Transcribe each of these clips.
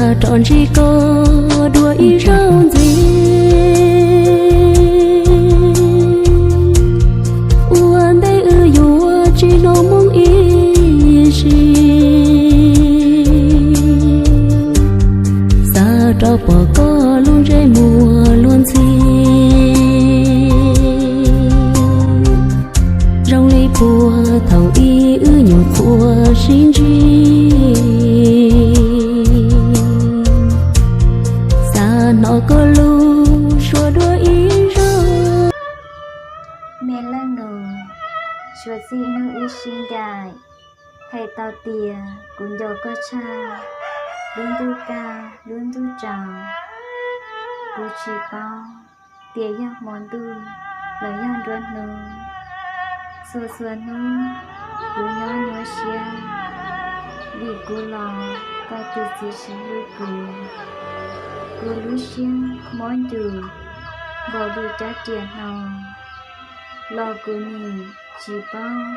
Rov ntsib koj dua ib zaug ntxiv, ua ntej wb yuav tsis hnov moo ib sim, xav rov pom koj lub ntsej muag luag ntxhi, zoo li puag thaum ub wb nyuam qhuav sib ntsib. Xav hnov koj lub suab dua ib zaug. Me leej nus, suav txij hnub wb sib ncaim, hais tau tias kuv nco koj tshaj lub ntuj kaj lub ntuj tsaus. Kuv tsis paub tias yog hmo ntuj los yog nruab hnub. Txhua txhua hnub kuv nyob nyuaj siab, vim kuv los tau tus txiv tsis hlub kuv. Kuv lub siab mob ncus npaum li rab riam hno, los kuv nim tsis paub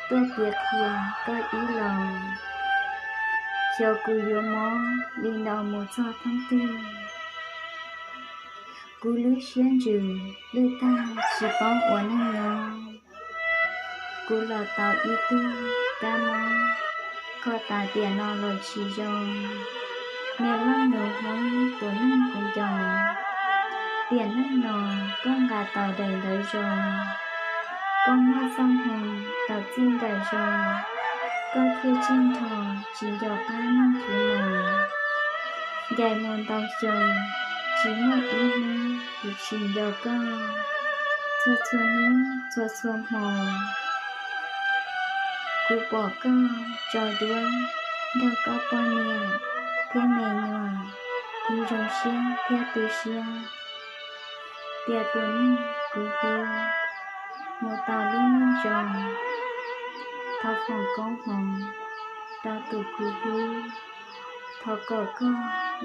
tuaj piav qhia koj ib los, xyov kuv yuav mob li no mus txog thoob twg. Kuv lub siab ntsws lwj tag tsis paub ua neej nyob. Kuv los tau ib tug kab mob, kho tas tiam no los tsis zoo. Me leej nus Hmoob tus neeg kuv nco, tiam neej no koj nqa tau daim ntawv zoo, koj muaj txoj hmoo tau txij nkawm zoo, koj thiaj tseem nrho tsis nco qab neej kuv mus. Ncaim mus ntau xyoo, tsis muaj ib hnub kuv tsis nco koj. Txhua txhua hnub txhua txhua hmo, kuv pom koj tso duab nrog koj poj niam thiab me nyuam, kuv zoo siab thiab tu siab tias tus neeg kuv hlub mus tau lub neej zoo. Thov foom koob hmoov rau tus kuv hlub, thov kom koj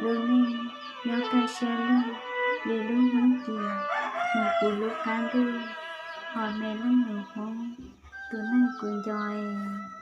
lub neej nyob kaj siab lug li lub hnub ci mus puv lub qab ntuj, hos me leej nus Hmoob tus neeg kuv nco es.